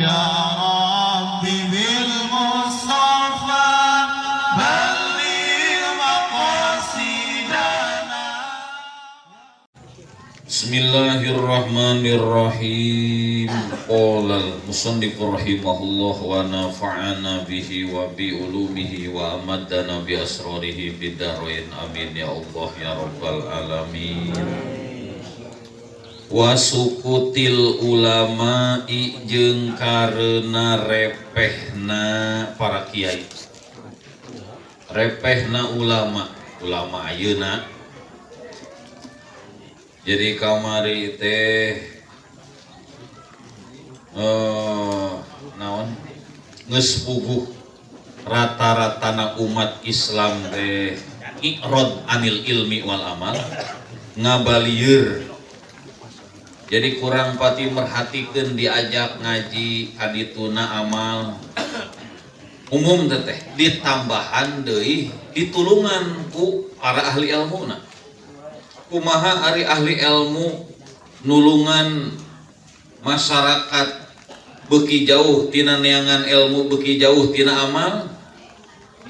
Ya Rabbi bil Mustafa balligh maqasidana. Bismillahirrahmanirrahim. Qala al-musannif rahimahullah wa nafa'ana bihi wa bi ulumihi wa amaddana bi asrarihi fid dharain. Amin ya Allah ya rabbal alamin. Wa sukutil ulama jeung karena repehna para kiai. Repehna ulama, ulama ayeuna. Jadi kamari teh naon geus puguh rata-ratana umat Islam teh i'rad anil ilmi wal amal, ngabalieur. Jadi kurang pati merhatikeun diajak ngaji kadituna amal umum teh ditambahan deui ditulungan ku para ahli ilmuna. Kumaha ari ahli ilmu nulungan masyarakat beuki jauh tina neangan ilmu, beuki jauh tina amal?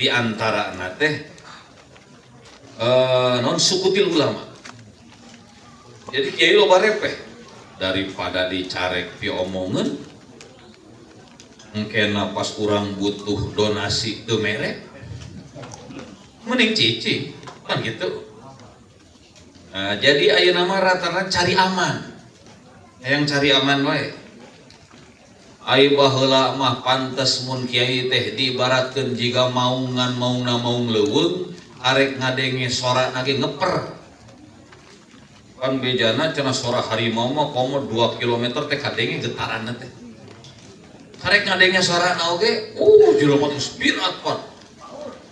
Di antara teh non sukutil ulama. Jadi kiai loba repeh, daripada dicarek piomongeun, engkena pas urang butuh donasi teu mere, mending cicing kan gitu. Nah, jadi ayeuna mah rata-rata cari aman, yang cari aman wae. Ai baheula mah pantes mun kiai teh diibaratkeun jiga maungan, maungna maung leuweung, arek ngadenge sorana ge ngeper. Kan bejana cenah sora harimau mah komo 2 km teh kadenge getaranna teh. Karek ngadenge sorana oge, jelema geus pirat pan.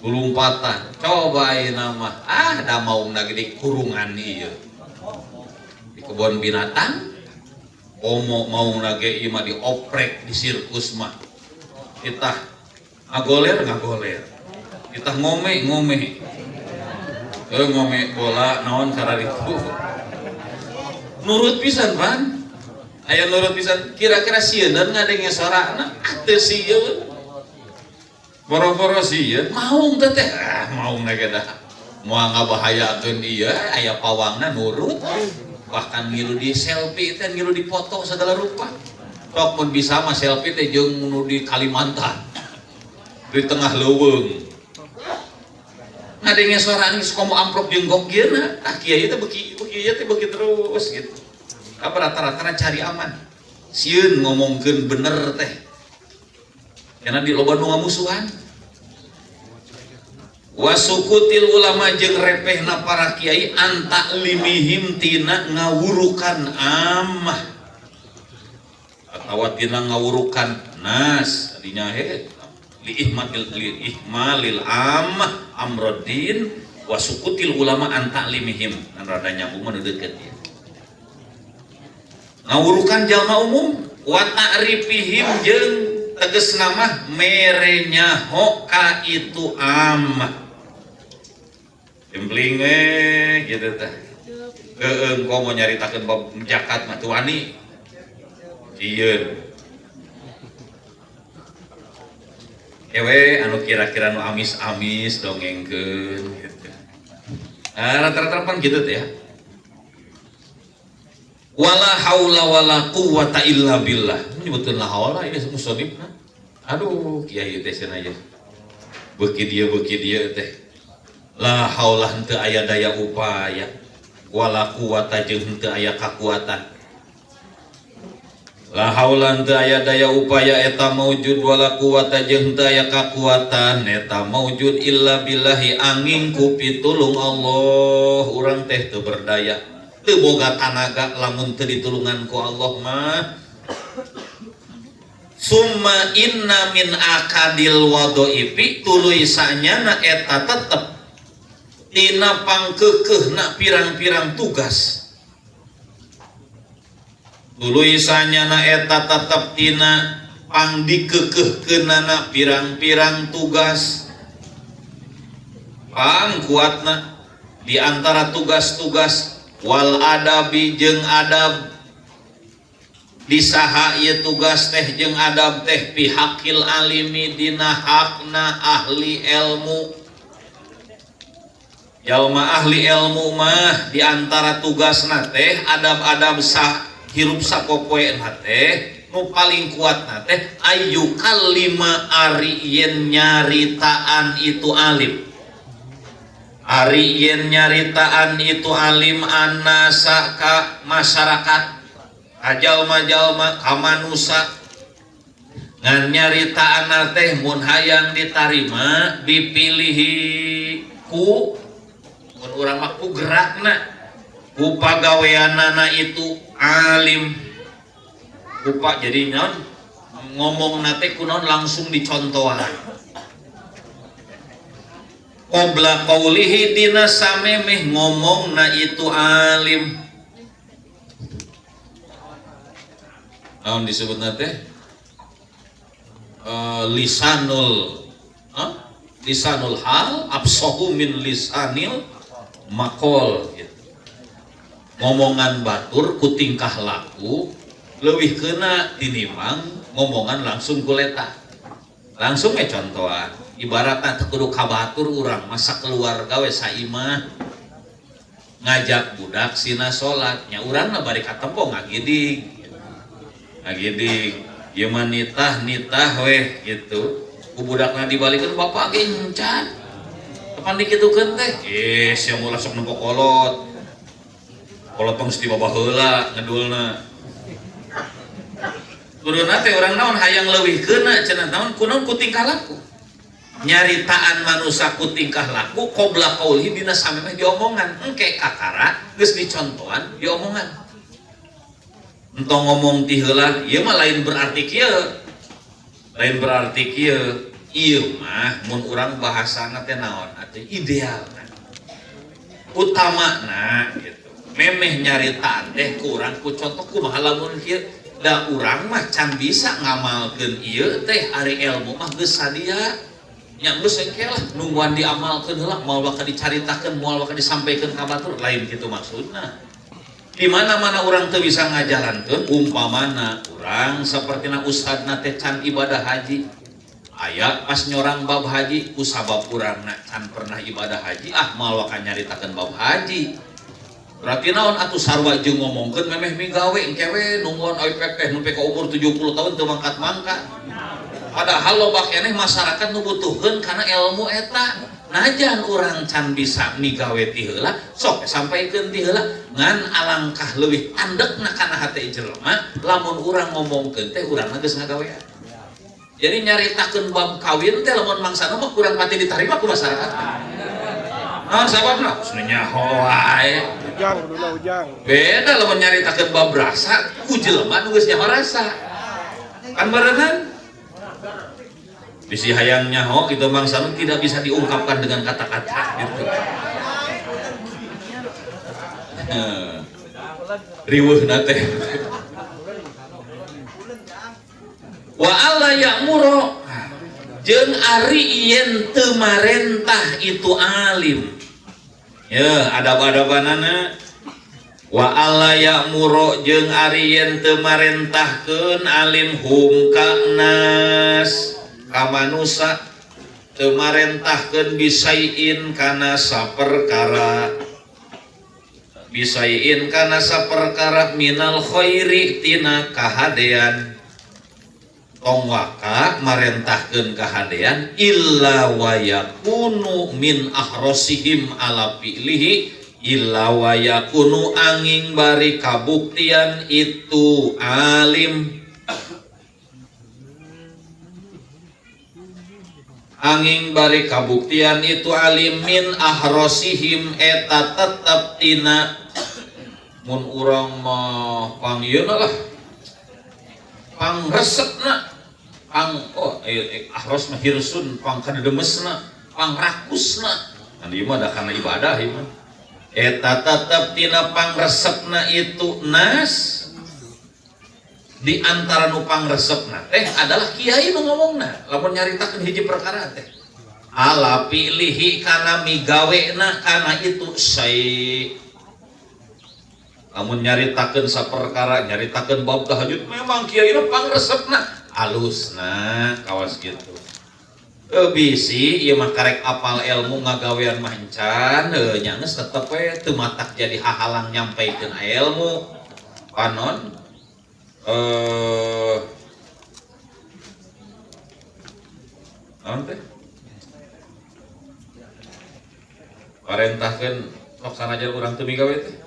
Lumpatan. Coba ayeuna mah, ah da maungna ge di kurungan ieu. Di kebun binatang, komo maungna ge ieu mah dioprek di sirkus mah. Kita ngagoler ngagoler. Kita ngome ngome. Ngome bola naon kararitu. Nurut pisan pan. Aya nurut pisan, kira-kira sieun ngadenge sorana? Ah teu sieun. Boro-boro sieun, maung teh teh. Ah maung ge dah. Moal ngabahayakeun ieu, aya pawangna nurut. Bahkan ngilu di selfie teh, ngilu di foto segala rupa. Sok mun bisa mah selfie teh jeung nu di Kalimantan. Di tengah leuweung. Ngadenge suara geus komo amplop jeung gokgeuna, ah kiai teh beuki beuki ieu teh beuki terus gitu. Apa rata-rata cari aman. Sieun ngomongkeun bener teh. Karena di loba nu ngamusuhan. Wasukutil ulama jeung repehna para kiai antaklimihim tina ngawurukan amah atawa tina ngawurukan nas tadinya he li ihmatil li ihmalil amah amrodin wasukutil ulama antaklimihim kan rada nyambung mah deukeut ya. Ngawurukan jalma umum wa ta'rifihim jeung tegas nama mere nyaho ka itu amah. Jempling we gitu teh. Heeh, engko mau nyaritakeun bab zakat mah teu wani. Sieun. Ewe anu kira-kira nu amis-amis dongengkeun gitu. Nah, rata-rata pan gitu teh ya. Wala haula wala quwata illa billah. Nyebutkeun la haula ieu musonifna. Aduh, kiai teh cenah ieu. Beuki dieu teh. La haula henteu aya daya upaya, wala quwata jeung henteu aya kakuatan. La haula henteu aya daya upaya eta maujud, wala quwata jeung henteu aya kakuatan eta maujud illa billahi angin ku pitulung Allah. Urang teh teu berdaya, teu boga tanaga lamun teu ditulungan ku Allah mah. Summa inna min akadil wadaifi tuluy sanyana eta tetep tina pangkeukeuhna pirang-pirang tugas. Tuluy sanyana eta tetep tina pangdikeukeuhkeunana pirang-pirang tugas. Pangkuatna di antara tugas-tugas wal adabi jeung adab. Disaha ieu tugas teh jeung adab teh pihakil alimi dina hakna ahli ilmu. Jalma ahli ilmu mah diantara tugasna teh adab-adab sah hirup sapopoena teh nu paling kuatna teh ayu kalima ari yen nyaritaan itu alim. Ari yen nyaritaan itu alim annasa ka masyarakat kajalma-jalma ka manusa ngan nyaritaan teh mun hayang ditarima dipilihi ku mun urang mah ku gerakna ku pagaweanana itu alim kupa jadi naon ngomongna teh kunaon langsung dicontohan qabla qaulihi dina samemeh ngomongna itu alim. Naon disebutna teh lisanul lisanul hal absahu min lisanil maqol gitu. Ngomongan batur ku tingkah laku leuwih keuna tinimbang ngomongan langsung ku leta. Langsung we contohan. Ibaratna teu kudu ka batur urang masa keluarga we saimah ngajak budak sina salat nya urangna bari katempo ngagidig. Ngagidig ieu mah nitah weh gitu. Ku budakna dibalikeun bapak ge encan. Kapan dikitukeun teh? Sia mah sok nempo kolot. Kolot mah geus dibabah heula ngedulna. Kuduna teh urang naon hayang leuwih keuna cenah naon kunaon ku tingkah laku. Nyaritaan manusa ku tingkah laku qabla qaulihi dina samemeh diomongan. Engke kakara geus dicontohan diomongan. Entong ngomong ti heula ieu mah lain berarti kieu. Lain berarti kieu. Ieu mah mun urang bahasana teh naon atuh idealna. Utamana gitu. Memeh nyaritaan teh ku urang ku contoh kumaha lamun kieu. Da urang mah can bisa ngamalkeun ieu teh ari ilmu mah geus sadia. Nya geus engke lah nungguan diamalkeun heula moal bakal dicaritakeun moal bakal disampaikeun ka batur lain kitu maksudna. Di mana-mana urang teu bisa ngajalankeun umpamana urang sapertina ustadna teh can ibadah haji. Aya pas nyorang bab haji ku sabab urangna can pernah ibadah haji ah moal bakal nyaritakeun bab haji. Berarti naon atuh sarua jeung ngomongkeun memeh migawe engke we nungguan ai teh nepi ka umur 70 tahun teu mangkat-mangkat. Padahal loba keneh masyarakat nu butuhkeun kana ilmu eta. Najan urang can bisa migawe ti heula sok sampaikeun ti heula ngan alangkah leuwih andekna kana hate jelema lamun urang ngomongkeun teh urangna geus ngagawean. Jadi nyaritakeun bab kawin teh lamun mangsana mah kurang pati ditarima ku masyarakat. Naon sababna? Geus nyaho wae. Ujang kuduna ujang. Beda lamun nyaritakeun bab rasa ku jelema nu geus nyaho rasa. Kan berenang? Bisi hayang nyaho gitu mangsana tidak bisa diungkapkan dengan kata-kata gitu. Riweuhna teh. Wa alla ya'muru jeung ari yen teu marentah itu alim. Ya, adab-adabanana wa alla ya'muru jeung ari yen teu marentahkeun alim hum ka nas ka manusa teu marentahkeun bisaiin kana saperkara bisaiin kana saperkara minal khairi tina kahadean tong waka marentahkeun kahadean illa wa yakunu min ahrosihim ala fi'lihi illa wa yakunu angin bari kabuktian itu alim angin bari kabuktian itu alim min ahrosihim eta tetep tina mun urang mah pangieuna lah pangresepna pang oh ahros mah hirsun pang kadedemesna pangrakusna kan ieu mah da kana ibadah ieu mah eta tetep tina pangresepna itu nas di antara nu pangresepna teh adalah kiai nu ngomongna lamun nyaritakeun hiji perkara teh ala fi'lihi kana migawena kana itu sai Lamun nyaritakeun saperkara, nyaritakeun bab tahajud memang kiai nu pangresepna alusna kawas gitu. Bisi ieu mah karek apal ilmu ngagawean mah encan heuh nya geus tetep we teu matak jadi hahalang nyampaikeun ilmu. Panon naon teh? Parentahkeun sok sanajan urang teu migawe teh.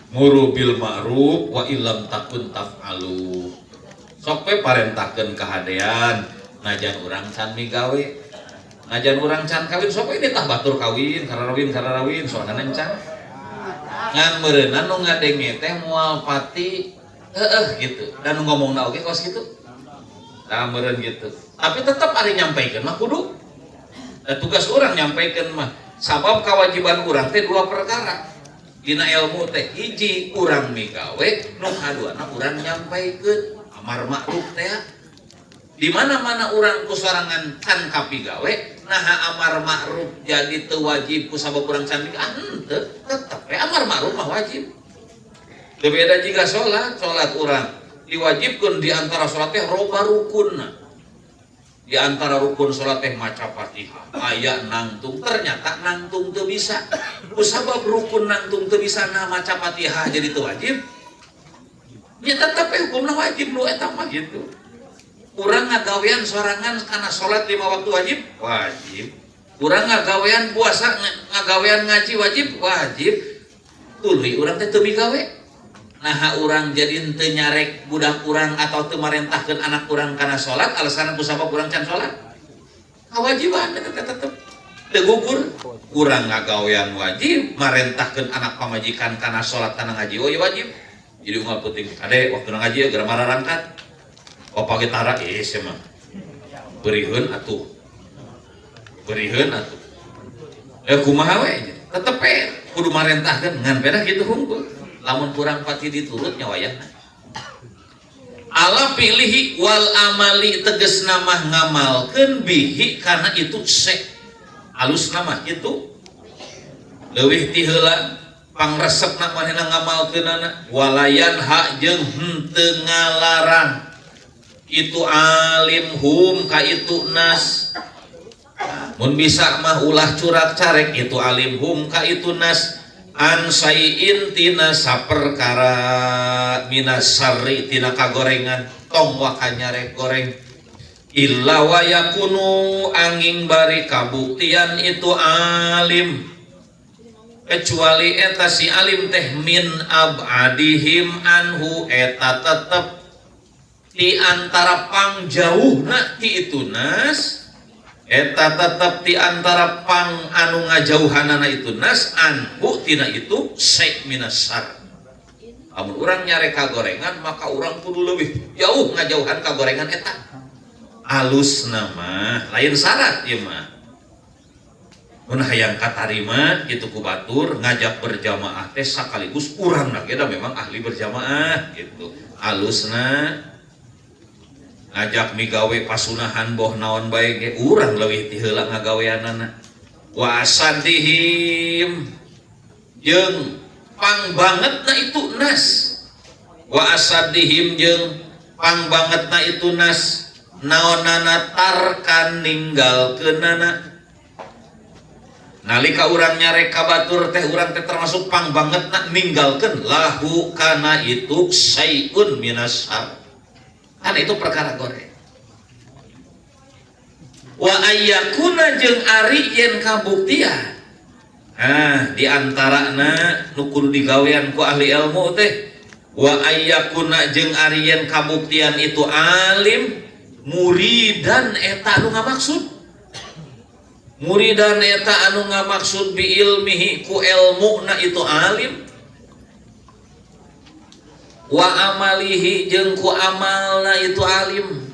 Muru bil ma'ruf wa illam takun taf'alu. Sok we parentahkeun kahadean najan urang can migawe. Najan urang can kawin sok we tah batur kawin, kararawin soalna encan. Ngan meureunna nu ngadenge teh moal pati heueuh gitu. Dan nu ngomongna oge kos kitu. Tah meureun gitu. Tapi tetep ari nyampaikeun mah kudu. Da tugas urang nyampaikeun mah. Sabab kewajiban urang teh dua perkara. Dina ilmu teh hiji urang migawe, nu kaduana urang nyampaikeun amar ma'ruf teh. Di mana-mana urang ku sorangan can kapigawe, naha amar ma'ruf jadi teu wajib ku sabab urang can migawe, ah henteu, tetep we amar ma'ruf mah wajib. Teu beda jiga salat, salat urang diwajibkeun di antara salat teh roba rukunna. Di antara rukun salat teh maca Fatihah, aya nangtung, ternyata nangtung teu bisa. Ku sabab rukun nangtung teu bisa nah maca Fatihah jadi teu wajib. Nya tetep we hukumna wajib nu eta mah gitu. Urang ngagawean sorangan kana salat 5 waktu wajib, wajib. Urang ngagawean puasa, ngagawean ngaji wajib, wajib. Tuluy urang teh teu migawe. Naha urang jadi teu nyarek budak urang atau teu marentahkeun anak urang kana salat alasan ku sabab urang can salat. Kewajiban eta teh tetep teu gugur. Urang ngagawean wajib, marentahkeun anak pamajikan kana salat kana ngaji oh ya wajib. Jadi unggal penting kade waktu ngaji ya geura mararangkat. Oh pagi tara sia mah. Beriheun atuh. Beriheun atuh. Kumaha we tetep we kudu marentahkeun ngan pedah kitu hungkul. Lamun kurang pati diturut nya wayahna. Ala pilihi wal amali tegas nama ngamalkeun bihi karena itu sek alus nama itu leuwih ti heula pangresepna manehna ngamalkeunana walayan hak jeung henteu ngalarang itu alim hum ka itu nas mun bisa mah ulah curak carek itu alim hum ka itu nas an sayin tina saperkara minas sarri tina kagorengan tong waka nyarek goreng illa wa yakunu angin bari kabuktian itu alim kecuali eta si alim teh min abadihim anhu eta tetep di antara pangjauhna ti itu nas eta tetep di antara pang anu ngajauhanana itu nas anhu tina itu syai' minasar. Lamun urang nyare kagorengan maka urang kudu leuwih jauh ngajauhan kagorengan eta. Alusna mah lain syarat ieu mah. Mun hayang katarima kitu ku batur ngajak berjamaah teh sakaligus urangna ge da memang ahli berjamaah gitu. Alusna ngajak migawe pasunahan boh naon bae ge urang leuwih ti heula ngagaweanana. Wa asadihim jeung pang bangetna itu nas. Wa asadihim jeung pang bangetna itu nas naonana tarkan ninggalkeunana. Nalika urang nyarek ka batur teh urang teh termasuk pang bangetna ninggalkeun lahu kana itu syai'un minasar. Kan itu perkara goreng. Wa ayyakuna jeung ari yen kabuktian. Ah, di antarana nu kudu digawean ku ahli ilmu teh wa ayyakuna jeung ari yen kabuktian itu alim muridan eta anu ngamaksud. Muridan eta anu ngamaksud bi ilmihi ku ilmuna itu alim. Wa amalihi jeung ku amalna itu alim.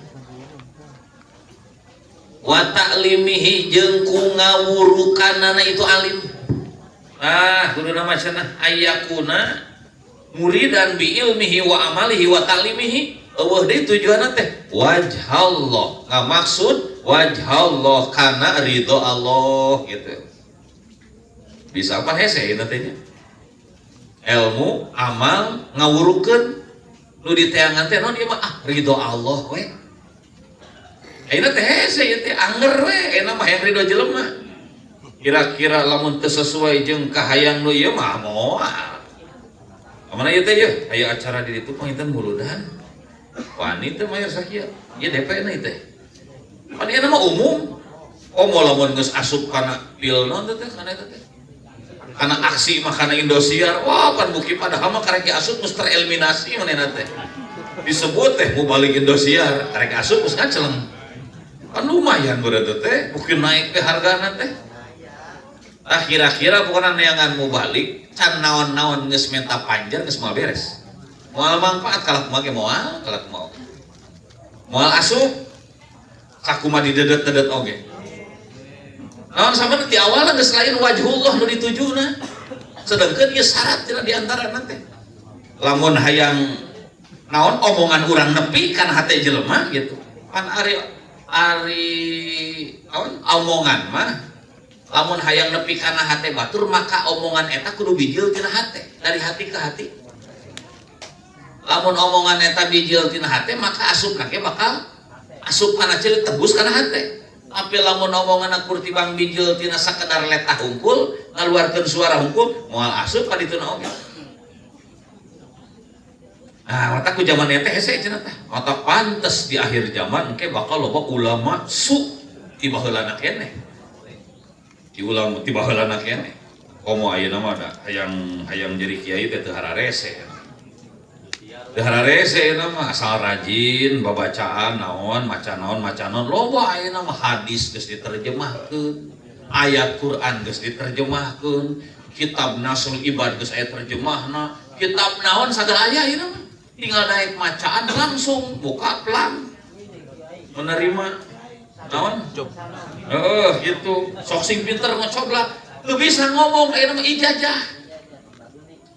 Wa ta'limihi jeung ku ngawurukanana itu alim. Ah, kudu nama cenah ayakuna muridan bi ilmihi wa amalihi wa ta'limihi. Eueuh deui tujuanna teh wajhallah, ngamaksud wajhallah kana ridho Allah gitu. Bisa apa hese ieu teh nya? Ilmu, amal, ngawurukeun nu diteangan teh naon ieu mah, ah ridho Allah we. Ayeuna teh hese ieu teh anger we, ayeuna mah hayang ridho jelema. Kira-kira lamun teu sesuai jeung kahayang nu ieu mah moal. Kamana ieu teh yeuh? Aya acara di ditu panginten muludan. Wani teh mayar sakieu. Ieu DP na ieu teh. Pan ieu mah umum. Oh mau lamun geus asup kana pil naon teh kana eta teh. Kana aksi mah kana Indosiar. Wah pan buki padahal mah karek asup geus tereliminasi manehna teh. Disebut teh mubalig Indosiar, karek asup geus ngaceleng. Kan lumayan berarti teh, buki naik teh hargana teh. Nah kira-kira bukan neangan mubalig, can naon-naon geus menta panjer geus moal beres. Moal manfaat kalah kumaha ge moal, kalah kumaha. Moal asup sakumaha didedet-dedet oge. Naon sama di awalna geus lain wajhullah nu ditujuna. Sedangkan ieu syarat cenah di antara teh. Lamun hayang naon omongan urang nepi kana hate jelema gitu. Pan ari ari naon omongan mah lamun hayang nepi kana hate batur maka omongan eta kudu bijil tina hate, dari hati ke hati. Lamun omongan eta bijil tina hate maka asupna ge bakal asup kana ceuli tebus kana hate. Tapi lamun omongan kur tibang bijil tina sakedar letah hungkul, ngaluarkeun suara hungkul, moal asup ka dituna oge. Nah, mata ku zaman teh hese cenah teh. Mata pantes di akhir zaman engke bakal loba ulama su ti baheulana keneh. Ti ulama ti baheulana keneh. Komo ayeuna mah da hayang hayang jadi kiai teh teu hararese. Teu hararese ayeuna mah asal rajin babacaan naon, maca naon, maca naon, loba ayeuna mah hadis geus diterjemahkeun, ayat Quran geus diterjemahkeun, kitab Nasrul Ibad geus aya terjemahna, kitab naon sagala aya ayeuna mah. Tinggal naik macaan langsung buka pelan menerima naon? Heeh, gitu. Sok sing pinter ngocoblak. Teu bisa ngomong ayeuna mah ijazah.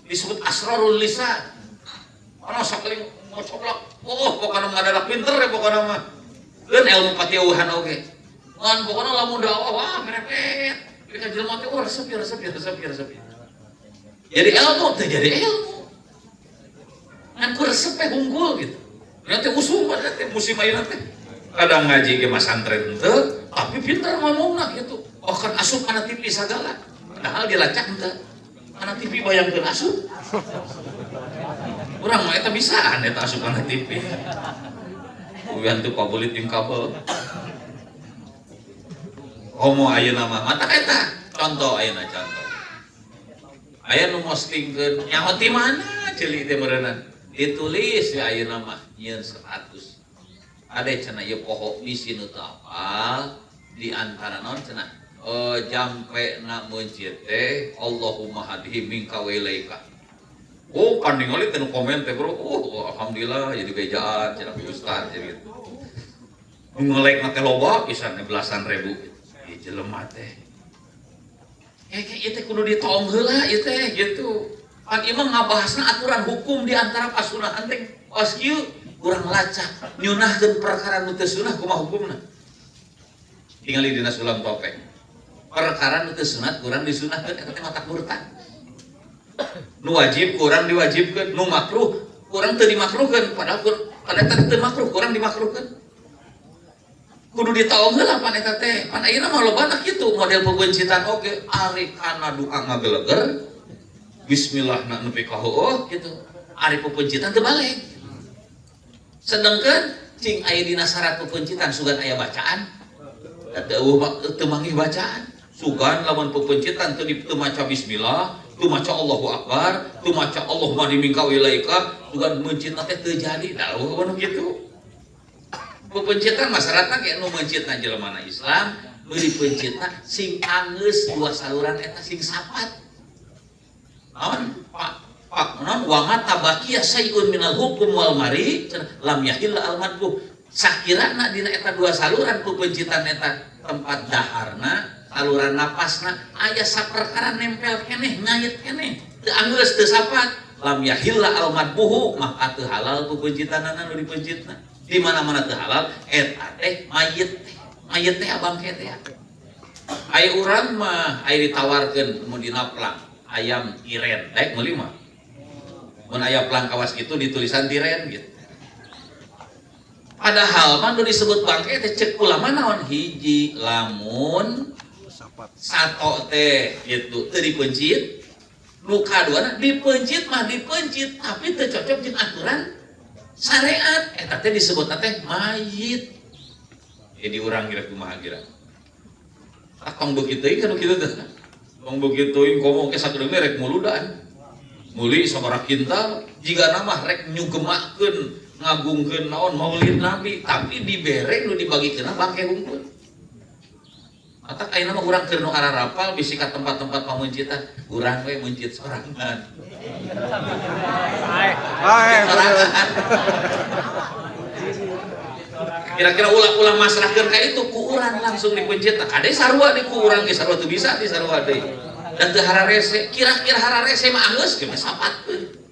Disebut asrarul lisan. Ana sakeling ngocoblak. Oh, pokokna mah adalah pinter ya pokokna mah. Keun ilmu patieuhan oge. Ngan pokokna lamun dakwah wah merepet. Ka jelema teh oh resep ya resep ya resep ya resep. Jadi ilmu teh jadi ilmu. Ngan ku resep teh unggul gitu. Nanti usum teh musim ayeuna teh. Kadang ngaji ge masantren teu, tapi pinter ngomongna gitu. Oh kan asup kana TV sagala. Padahal dilacak henteu. Kana TV bayangkeun asup. Urang mah eta bisaan eta asup kana TV. Uyan teu pabelit jeung kabel. Komo ayeuna mah mata eta contoh ayeuna contoh. Aya nu postingkeun nyaho ti mana ceuli teh meureunna. Ditulis ya ayeuna mah nyieun 100. Ade cenah ieu poho bisi nu teu apal di antara naon cenah jampe na meuncit teh Allahumma hadihi minka wa ilaika. Oh pan ningali teh nu komen teh bro. Oh alhamdulillah jadi bejaan cenah ku ustaz jadi gitu. Nu nge-like na teh loba pisan belasan ribu. Ieu jelema teh. Kayak ieu teh kudu ditoong heula ieu teh gitu. Pan ieu mah ngabahasna aturan hukum di antara pasunahan teh pas kieu kurang lacak nyunahkeun perkara nu teu sunah kumaha hukumna. Tingali dina sulam topeng. Perkara nu teu sunat kurang disunahkeun eta teh matak murtad. Nu wajib kurang diwajibkeun, nu makruh kurang teu dimakruhkeun padahal padahal eta teu makruh kurang dimakruhkeun. Kudu ditaong heula pan eta teh. Pan ayeuna mah lobana kitu model peupencitan oge ari kana doa ngageleger bismillah na nepi ka heueuh gitu. Ari peupencitan teu balik. Sedangkan cing aya dina syarat peupencitan sugan aya bacaan. Da teu eueuh teu manggih bacaan. Sugan lamun peupencitan teu teu maca bismillah, teu maca Allahu Akbar, teu maca Allahumma minka wa ilaika, sugan meuncitna teh teu jadi. Da eueuh nu kitu. Pepencitan masyarakatna kayak nu meuncitna jelema Islam, nu dipencitna sing angeus dua saluran eta sing sapat. Naon? Pak Pak naon wa mata baqiya sayun minal hukum wal mari lam yahilla al madbuh. Sakirana dina eta dua saluran pepencitan eta tempat daharna, saluran napasna aya saperkara nempel keneh ngait keneh teu anggeus teu sapat lam yahilla al madbuhu maka teu halal pepencitanana nu dipencitna. Di mana-mana teu halal eta teh mayit teh mayit teh abang teh ya. Aya urang mah aya ditawarkeun mun dina plang ayam iren rek meuli mah. Mun aya plang kawas gitu ditulisan tiren gitu. Padahal mah nu disebut bangke teh cek ulama naon hiji lamun sato teh gitu teu dipeuncit, nu kaduana dipeuncit mah dipeuncit tapi teu cocok jeung aturan syariat, eta teh disebutna teh mayit. Jadi urang kira kumaha kira? Ah, tong beuki teuing kan kitu teh. Tong beuki teuing komo ke sakedeung rek muludan. Meuli sabaraha kintal jigana mah rek nyugemakeun ngagungkeun naon maulid Nabi, tapi dibere nu dibagikeunna bangke hungkul. Matak ayeuna mah urang keur nu ararapal bisi ka tempat-tempat pamuncitan, urang we meuncit sorangan. Sorangan. Kira-kira ulah-ulah masrahkeun ka itu ku urang langsung dipeuncit. Kade sarua di ku urang ge sarua teu bisa di sarua deui. Dan teu hararese, kira-kira hararese mah anggeus ge sapatkeun.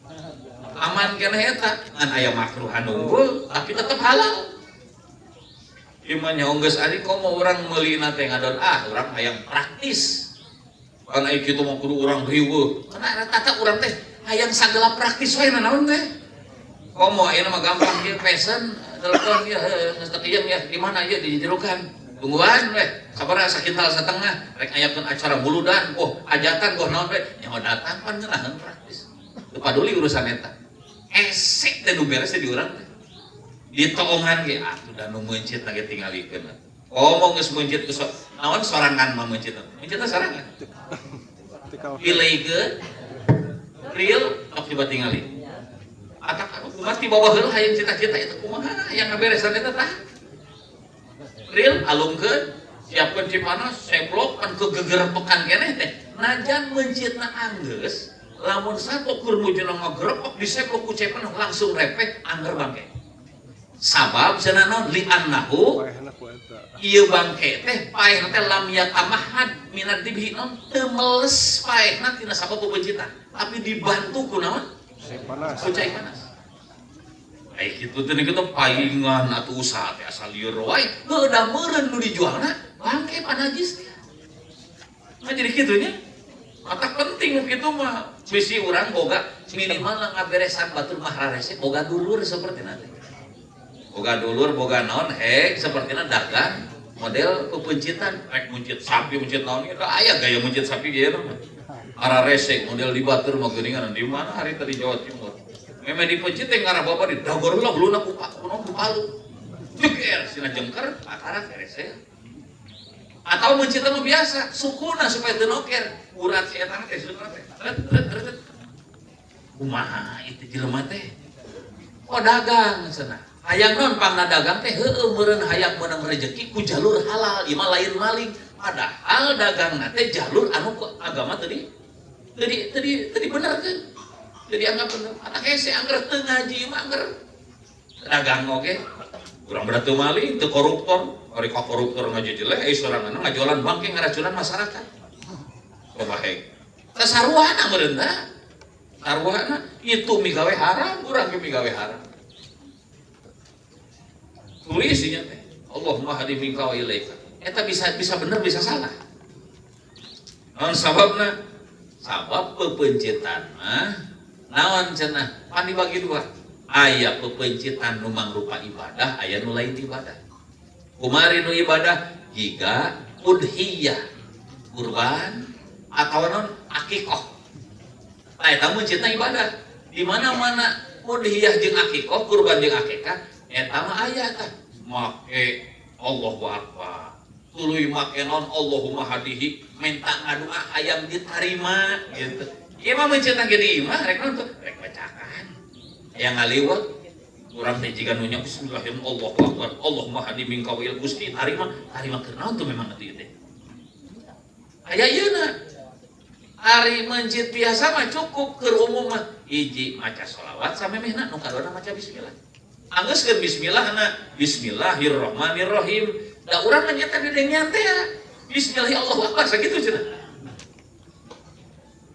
Aman keneh eta, ngan aya makruhan unggul tapi tetep halal. Ieu mah nya geus ari komo urang meulina teh ngadon ah urang hayang praktis. Kan aya kitu mah kudu urang riweuh. Karena rata urang teh hayang sagala praktis we naon teh. Komo ayeuna mah gampang ieu pesen telepon ya geus teu ya di mana ieu di jerukan. Tungguan we sabaraha sakintal satengah rek ayakeun acara muludan, oh hajatan goh naon we nyawa datang pan ngeunaheun praktis. Teu paduli urusan eta. Esek teh nu beres teh di urang teh. Ditoongan ge atuh da nu meuncit ge tingalikeun. Komo geus meuncit ku naon sorangan mah meuncit. Meuncitna sorangan. Pileikeun real tok coba tingali. Atak aku kumaha ti bawah heula hayang cita-cita itu kumaha hayang ngaberesan eta tah. Real alungkeun siapkeun cipanas seblok kan kegegerpekan keneh teh. Najan meuncitna anggeus lamun satu kur mujuna ngagerepok diseblok ku cipanas langsung repek angger bangke. Sabab cenah naon li annahu ieu bangke teh paehna teh lam yatamahad minad dibhi naon teu meles paehna tina sabab peupencitan tapi dibantu ku naon Panas. Ku cai panas. Ai kitu teh kitu paingan atuh usaha teh asal lieur wae heuh da meureun nu dijualna bangke panajis. Nah jadi kitu nya. Mata penting nu kitu mah bisi urang boga minimal ngaberesan batur mah rarese boga dulur sapertina teh. Boga dulur boga naon hek sapertina dagang model pepeuncitan rek muncit sapi muncit naon ieu aya gaya muncit sapi ge mah. Ararese model di batur mah geuningan di mana hari tadi Jawa Timur. Memang dipeuncit teh ngarah bapak di dagor heula huluna ku ku palu. Jeger sina jengker akara rese. Atau meuncit mah biasa sukuna supaya teu noker urat si eta teh sukuna teh. Ret ret ret. Kumaha itu jelema teh? Oh dagang cenah. Hayang naon pangna dagang teh heueuh meureun hayang meunang rejeki ku jalur halal, ieu mah lain maling. Padahal dagangna teh jalur anu ku agama tadi tadi tadi tadi bener kan? Jadi anggap bener. Anak hese angger teu ngaji mah angger dagang oge. Urang berat teu maling, teu koruptor. Ari ka koruptor ngaji jelek, ai sorangan ngajualan bangke ngaracunan masyarakat. Coba hek. Teh saruana meureun tah. Saruana itu migawe haram, urang ge migawe haram. Tulis nya teh. Allahumma hadi minka wa ilaika. Eta bisa bisa bener bisa salah. Naon sababna? Sabab pepeuncitan mah naon cenah? Pan dibagi dua. Aya pepeuncitan nu mangrupa ibadah, aya nu lain ibadah. Kumari nu ibadah jiga udhiyah, kurban atau non akikoh. Nah, eta meuncitna ibadah. Di mana-mana udhiyah jeung akikoh, kurban jeung akikah, eta mah aya tah. Make Allahu Akbar. Tuluy make naon Allahumma hadihi, minta ngadua hayang diterima gitu. Ieu mah meuncitna ge di imah rek naon tuh? Rek bacakan. Hayang ngaliwat urang teh jiga nu nya bismillahirrahmanirrahim Allahu Akbar Allahumma hadi minka wa il Gusti tarima tarima keur naon tuh memang atuh ieu teh. Aya ieuna. Ari meuncit biasa mah cukup keur umum mah hiji maca sholawat samemehna nu kaduana maca bismillah. Anggeus keur bismillahna bismillahirrahmanirrahim. Da urang mah nyata di dengean teh ya. Bismillah Allahu Akbar sakitu cenah.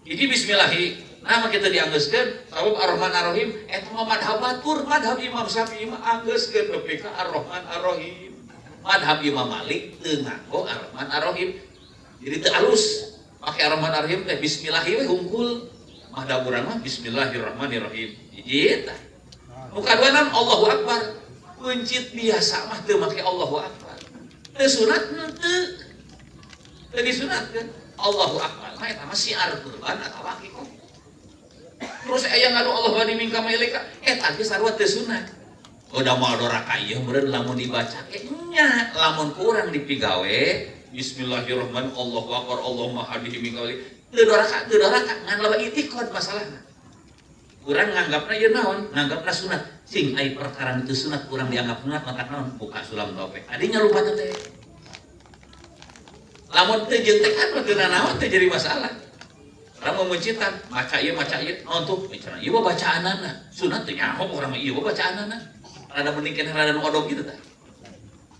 Hiji bismillahi nah mah kita dianggeuskeun sabab Ar-Rahman Ar-Rahim eta mah madhab batur madhab Imam Syafi'i mah anggeuskeun nepi ka Ar-Rahman Ar-Rahim. Madhab Imam Malik teu nganggo Ar-Rahman Ar-Rahim. Jadi teu alus pake Ar-Rahman Ar-Rahim teh bismillahi we hungkul. Mah da urang mah bismillahirrahmanirrahim. Hiji eta. Nu kadua naon? Allahu Akbar. Meuncit biasa mah teu make Allahu Akbar. Teu sunat henteu. Teu disunatkeun. Allahu Akbar mah eta mah syiar kurban atawa akikah. Terus aya ngadu Allah bani minka mailika eta ge sarua teu sunat. Udah moal doraka ieu meureun lamun dibaca ge nya, lamun kurang dipigawe bismillahirrahmanirrahim Allahu Akbar Allahumma hadihi minka teu doraka, teu doraka ngan lawan itikad masalahna. Urang nganggapna ieu naon? Nganggapna sunat. Cing ai perkara itu sunat kurang dianggap sunat matak naon? Buka sulam tope. Adinya lupa teh. Lamun teu jeung teh kan teu nanaon, teu jadi masalah. Urang mau meuncitan, maca ieu, naon tuh? Cenah ieu mah bacaanana. Sunat teu nyaho urang mah ieu mah bacaanana. Rada mending keneh rada nu odog gitu tah.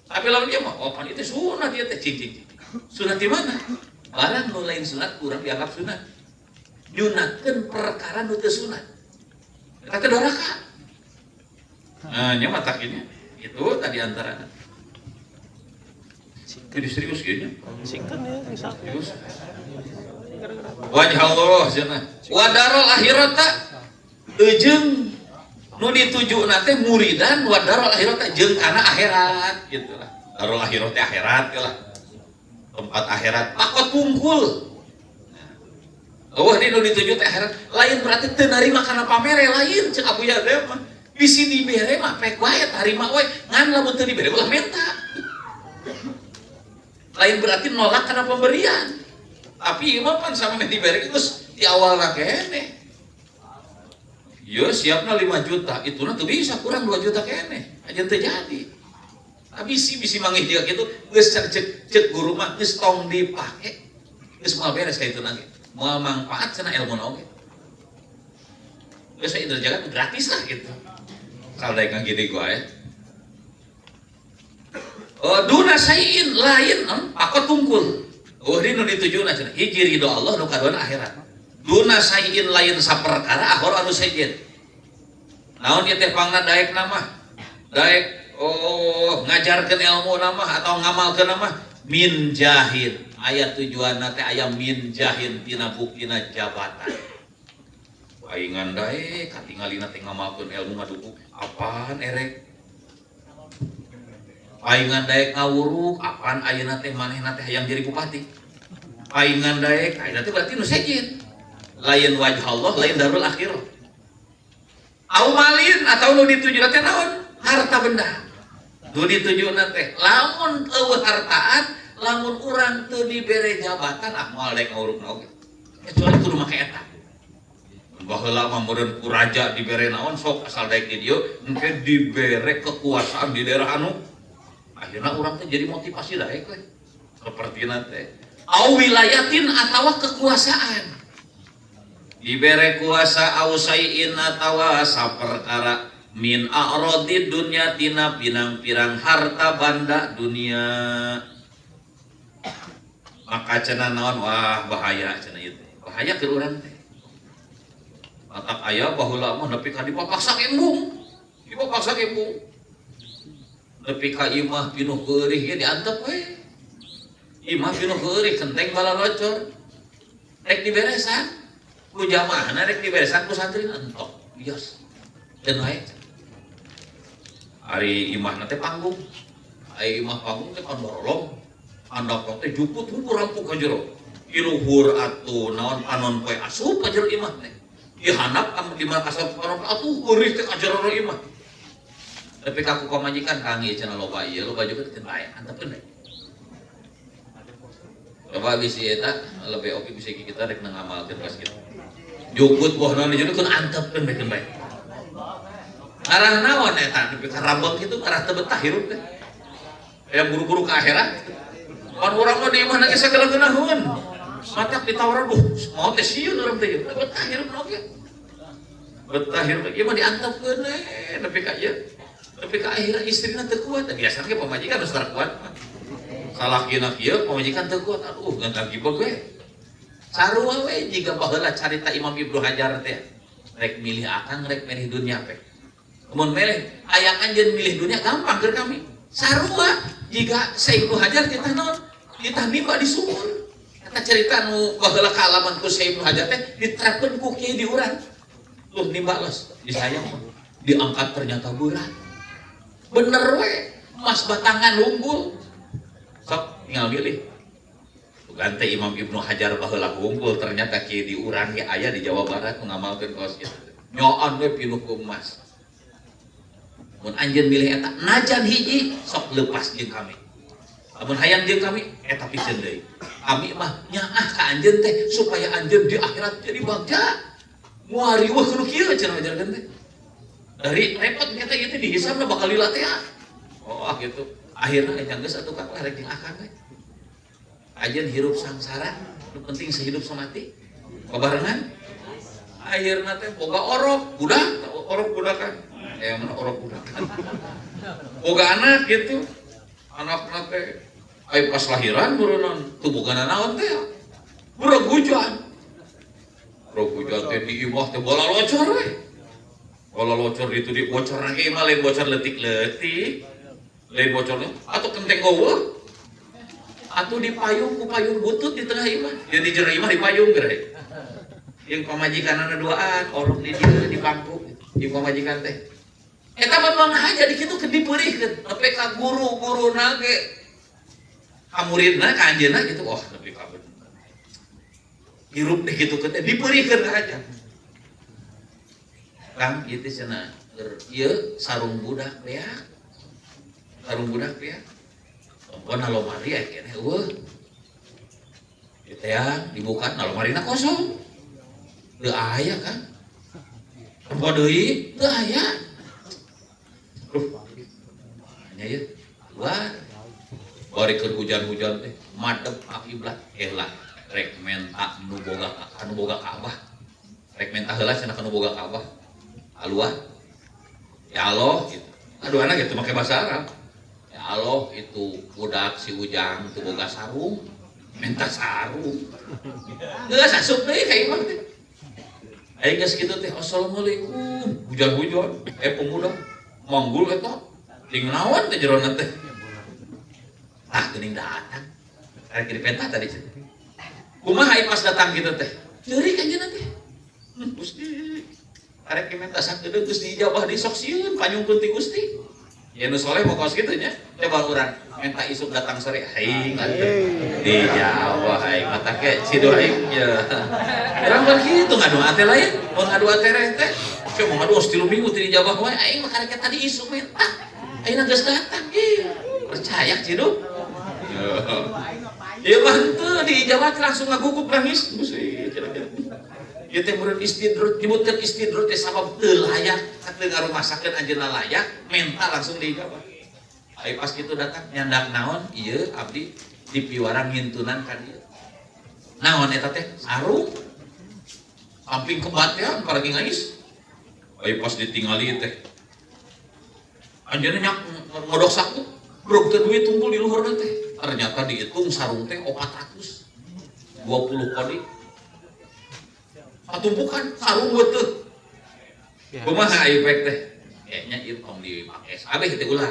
Tapi lamun ieu mah, oh pan itu sunat ieu teh, cing cing cing. Sunat di mana? Barang nu lain sunat kurang dianggap sunat. Nyunatkeun perkara nu teu sunat. Eta teh doraka. Nah, nya matak ini. Itu tadi antaranya. Jadi serius kayaknya. Singkan ya, bisa. Serius. Wajah Allah cenah. Wa darul akhirata eujeung nu ditujuna teh muridan wa darul akhirata jeung kana akhirat gitu lah. Darul akhirat teh akhirat lah. Tempat akhirat pakot pungkul. Oh, ini nu dituju teh akhirat. Lain berarti teu narima kana pamere lain cek Abuya teh mah. Bisi dibere mah pek wae tarima wae, ngan lamun teu dibere ulah menta. Lain berarti nolak karena pemberian. Tapi ieu mah pan sama dibere geus di awalna keneh. Ieu siapna 5 juta, ituna teu bisa kurang 2 juta keneh. Aja teu jadi. Tapi bisi bisi manggih juga gitu, geus cek cek guru mah geus tong dipake. Geus moal beres ka itu ge. Moal manfaat cenah ilmu oge. Geus we indra jagat gratis lah gitu. Kalau daek ngagede gua ya. Oh, duna sayin lain pakot tungkul. Oh, ini nu ditujuna cenah. Hiji ridho Allah, nu kaduana akhirat. Duna sayin lain saperkara akhir anu sejen. Naon ieu teh pangna daek nama? Daek oh ngajarkeun ilmu nama atau ngamalkeun nama min jahin. Aya tujuanna teh aya min jahin tina buktina jabatan. Paingan daek katingalina teh ngamalkeun ilmu ngaduku apaan erek. Paingan daek ngawuruk apaan ayeuna teh manehna teh hayang jadi bupati. Paingan daek ayeuna teh berarti nu sejen. Lain wajah Allah, lain darul akhirah. Au malin atau nu ditujuna teh naon? Harta benda. Nu ditujuna teh lamun eueuh hartaan, lamun urang teu dibere jabatan ah moal daek ngawurukna oge. Kecuali kudu make eta. Baheula mah meureun ku raja dibere naon sok asal daek di dieu engke dibere kekuasaan di daerah anu akhirna urang teh jadi motivasi daek we. Sapertina teh. Au wilayatin atawa kekuasaan. Dibere kuasa au sayin atawa saperkara min a'radid dunya tina pirang-pirang harta banda dunia. Maka cenah naon, wah bahaya cenah ieu teh. Bahaya keur urang teh. Matak aya baheula mah nepi ka dipapaksa embung. Dipapaksa embung. Nepi ka imah pinuh keurih ge diantep we. Imah pinuh keurih kenteng balalocor. Rek diberesan. Ku jamaahna rek diberesan ku santri entok. Bios. Dan wae. Ari imahna teh panggung. Ari imah panggung teh kan borolong. Handap teh juput hukur rampuk ka jero. Iluhur atuh naon panon poe asup ka jero imah teh. Di handap di markas panon atuh geuris teh ka jero imah. Tapi ka ku pamajikan kang ieu cenah loba ieu loba juga teh bae antepkeun we. Coba bisi eta lebih oke bisi kita rek ngamalkeun pas kitu. Jukut boh naon jadi keun antepkeun bae keun bae. Ngarah naon eta nepi ka rambang kitu ngarah teu betah hirup teh. Aya buru-buru ka akhirat. Pan urang mah di imah ge sagala geunaheun. Matak ditawaran duh mau teh sieun urang teh. Betah hirup oge. Betah hirup ieu mah diantepkeun we nepi ka ieu. Nepi ka akhirna istrina teu kuat. Biasana ge pamajikan geus teu kuat. Salakina kieu pamajikan teu kuat. Aduh ngan gibeg we. Sarua we jiga baheula carita Imam Ibnu Hajar teh. Rek milih akang rek milih dunia pe. Mun milih aya anjeun milih dunia gampang keur kami. Sarua jiga Syekh Ibnu Hajar titah naon? Titah nimba di sumur. Eta Eta cerita nu baheula kaalaman ku Syekh Ibnu Hajar teh diterapkeun ku kiai di urang. Tuh nimba los, disayang mah. Diangkat ternyata berat. Bener we, emas batangan unggul. Sok tinggal milih. Ganti Imam Ibnu Hajar baheula unggul, ternyata kiai di urang ge aya di Jawa Barat ngamalkeun kos kitu. Nyoan we pinuh ku emas. Mun anjeun milih eta najan hiji sok lepas jeung kami. Lamun hayang jeung kami eta piceun deui. Kami mah nyaah ka anjeun teh supaya anjeun di akhirat jadi bagja. Moal riweuh kudu kieu cenah ajarkeun teh. Dari repot kita ieu teh dihisabna bakal lila teh. Oh ah gitu. Akhirna nya geus atuh Kang lah rek jeung akang we. Anjeun hirup sangsara, nu penting sehidup semati. Babarengan. Akhirna teh boga orok, budak, orok budakan. Mana orok budakan. Boga anak gitu. Anakna teh aya pas lahiran meureunnan teu boga nanaon teh. Bureg hujan. Bureg hujan teh di imah teh bola locor we. Bola locor itu di bocor lagi imah lain bocor leutik-leutik. Lain bocornya atau kenteng eueuh. Atuh di payung ku payung butut di tengah imah. Jadi jero imah di payung geura. Yang pamajikanana duaan, orok di dieu di bangku, di pamajikan teh. Eta mah memang aja di kitu keur dipeurihkeun, nepi ka guru-guruna ge ka muridna ka anjeunna gitu, wah nepi ka bener. Hirup deh kitu teh dipeurihkeun aja. Kang ieu teh cenah keur ieu sarung budak beak. Sarung budak beak. Pokona lomari aya keneh eueuh. Ieu teh ya dibuka na lomarina kosong. Teu aya kan. Tempo deui teu aya. Duh. Nya ieu keluar. Bari keur hujan-hujan teh madep ka kiblat eh lah rek menta nu boga anu boga Ka'bah. Rek menta heula cenah ka nu boga Ka'bah. Keluar. Ya Allah gitu. Aduh anak gitu make bahasa Arab. Ya Allah itu budak si Ujang teu boga sarung. Minta sarung. Geus asup deui ka imah teh. Aing geus kitu teh assalamualaikum. Hujan-hujan pemuda manggul eta ting naon teh jerona teh. Ah geuning datang. Karek dipenta tadi cenah. Kumaha ieu pas datang kitu teh? Ceurik anjeunna teh. Gusti. Karek minta sakedeung geus diijabah di sok sieun panyungkeun ti Gusti. Ya nu soleh mau kos kitu nya. Coba urang minta isuk datang sore aing atuh. Dijawab aing mata ke sido aing ya. Urang mah kitu ngadoa teh lain, mun ngadoa teh teh. Cuma ngadoa 3 minggu teu dijawab wae aing mah karek tadi isuk minta. Ayeuna geus datang ieu. Percaya cidu? Ieu mah henteu diijabah langsung ngagugup nangis. Gusti kira-kira. Ieu teh meureun istidroj, nyebutkeun istidroj teh sabab teu layak, teu ngarumasakeun anjeunna layak, menta langsung diijabah. Ai pas kitu datang nyandak naon ieu abdi dipiwarang ngintunan ka dieu. Naon eta teh? Sarung. Samping kebatean paragi ngais. Ai pas ditingali teh anjeunna nyak ngodok saku, brok teh duit tumpul di luhurna teh. Ternyata dihitung sarung teh 420 kodi. Satumpukan sarung teh. Kumaha ai pek teh? Kayaknya ieu tong dipake sabeh teh ulah.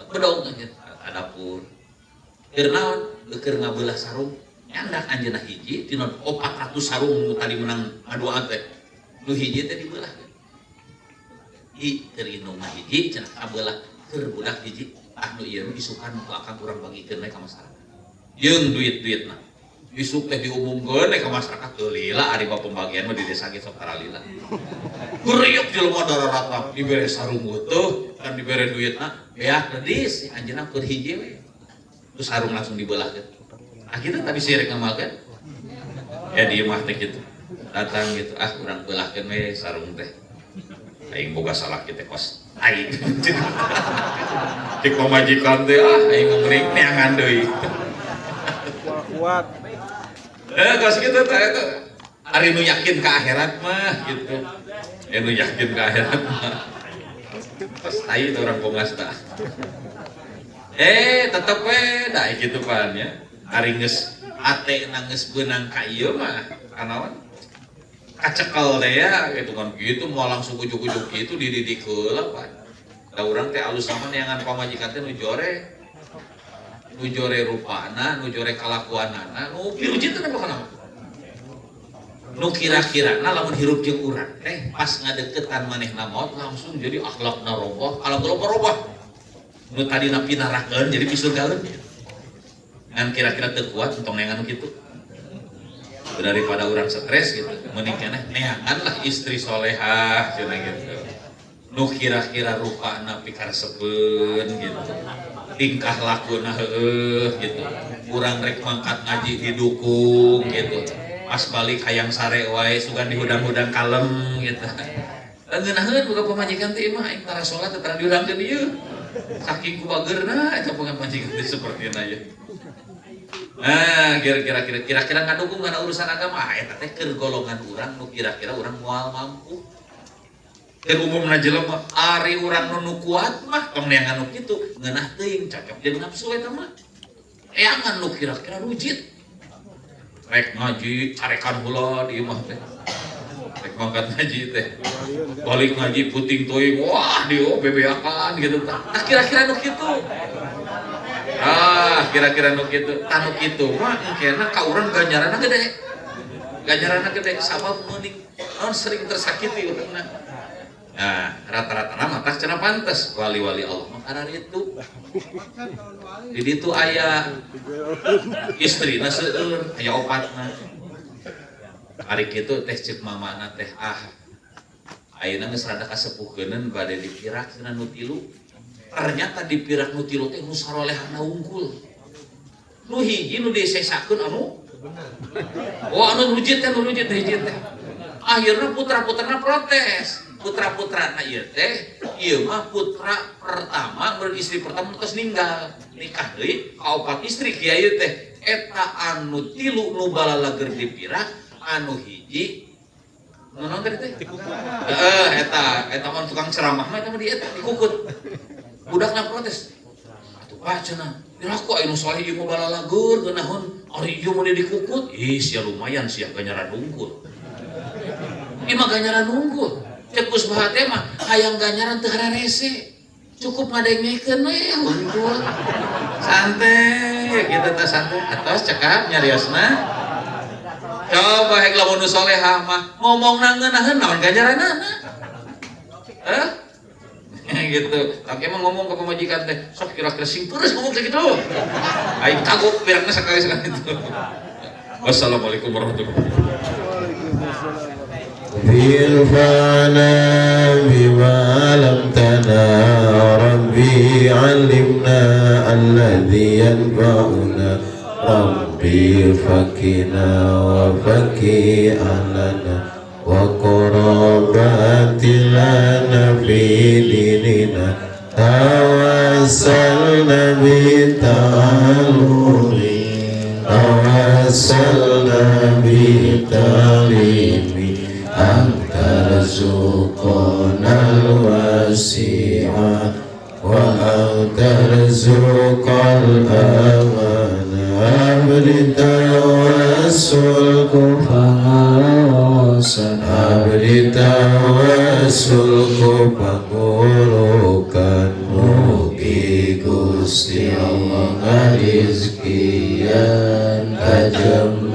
Bedong anjeun ka dapur. Keur naon? Keur ngabelah sarung. Nyandak anjeunna hiji tina 400 sarung nu tadi menang ngaduaan teh. Nu hiji teh dibelah. I keur indung mah hiji cenah kabelah keur budak hiji. Ah nu ieu isukan ku akang urang bagikeun we ka masyarakat. Jeung duit-duitna. Isuk teh diumumkeun we ka masyarakat teu lila ari bab pembagian mah di desa ge sok taralila. Guriuk jelema dararata dibere sarung teuh kan dibere duitna beak dedis anjeunna keur hiji we. Terus sarung langsung dibelahkeun. Ah kitu tapi sirik ngamalkeun. Ya di imah teh kitu. Datang gitu ah urang belahkeun we sarung teh. Aing boga salah kitu kos aing. Di pamajikan teh ah aing meuring neangan deui. Kuat. Kos kitu teh eta. Ari nu yakin ka akhirat mah gitu. Nu yakin ka akhirat mah. Pas tai teh urang kongas tah. Tetep we da kitu pan ya. Ari geus ate na geus beunang ka ieu mah kanaon? Kacekel teh ya gitu kan gitu mau langsung ujuk-ujuk gitu dididik heula pan. Da urang teh alus sama neangan pamajikan teh nu jore. Nu jore rupana, nu jore kalakuanana, nu pirujit teh pokona. Nu kira-kira nah lamun hirup jeung urang teh pas ngadeukeutan manehna maot langsung jadi akhlakna robah, alam robah. Nu tadina pinarakeun jadi pisurgaeun. Ngan kira-kira teu kuat entong neangan kitu. Daripada urang stres gitu, mending keneh neangan lah istri solehah cenah gitu. Nu kira-kira rupana pikaresepeun gitu. Tingkah lakuna heueuh gitu. Urang rek mangkat ngaji didukung gitu. Pas balik hayang sare wae sugan dihudang-hudang kalem gitu. Ngeunaheun boga pamajikan teh mah aing tara salat teh tara dihudangkeun ieu. Saking ku bageurna eta pamajikan teh sapertina ieu. Nah, kira-kira ngadukung kana urusan agama, ah eta teh keur golongan urang nu kira-kira urang moal mampu. Keur umumna jelema ari urang nu kuat mah tong neangan nu kitu, ngeunah teuing cocok jeung nafsu eta mah. Eangan nu kira-kira rujit. Rek ngaji carekan heula di imah teh. Rek mangkat ngaji teh. Balik ngaji puting teuing, wah di bebeakan gitu tah. Nah, kira-kira nu kitu. Ah, kira-kira nu kitu. Tah nu kitu mah engkena ka urang ganjaranna gede. Ganjaranna gede sabab meuning naon sering tersakiti urangna. Nah, rata-rata mah tah cenah pantes wali-wali Allah mah kararitu. Di ditu aya istrina seueur, aya opatna. Ari kitu teh ceuk mamana teh ah. Ayeuna geus rada kasepuhkeuneun bade dipirak cenah nu tilu. Ternyata dipirak nu tilu teh nu sarolehana unggul. Nu hiji nu disesakeun anu oh anu rujit teh nu rujit hiji teh. Akhirnya putra-putrana protes. Putra-putrana ieu teh ieu mah putra pertama mun istri pertama terus ninggal. Nikah deui ka opat istri kiai teh. Eta anu tilu nu balalager dipirak, anu hiji nu naon tadi teh? Heeh, eta eta mah tukang ceramah mah eta mah di eta dikukut. Budakna protes. Atuh Pak cenah, piraku aya nu soleh ieu mah balalager geunaheun ari ieu mah dikukut. Ih sia lumayan sia ganjaran unggul. Ieu mah ganjaran unggul. Cek Gus Baha teh mah hayang ganjaran teu hararese. Cukup ngadengekeun we unggul. Santai gitu teh santai. Atos cekap nyariosna. Coba hek lamun nu solehah mah ngomongna ngeunaheun naon ganjaranana. Hah? Gitu. Tapi emang ngomong ke pemajikan teh, sok kira-kira sing terus ngomong kayak gitu. Aing kagok pirangna sekali sekali itu. Wassalamualaikum warahmatullahi wabarakatuh. ارفعنا بما علمتنا ربي علمنا الذي ينفعنا ربي فكنا وفكي أهلنا وقرابات لنا في ديننا توسلنا بتعلم توسلنا بتعليم أن ترزقنا الواسعة وأن ترزق الأمان أبر توسل kepangaosan abri tawassul ku pangurukan mugi Gusti Allah ngarizkian ka.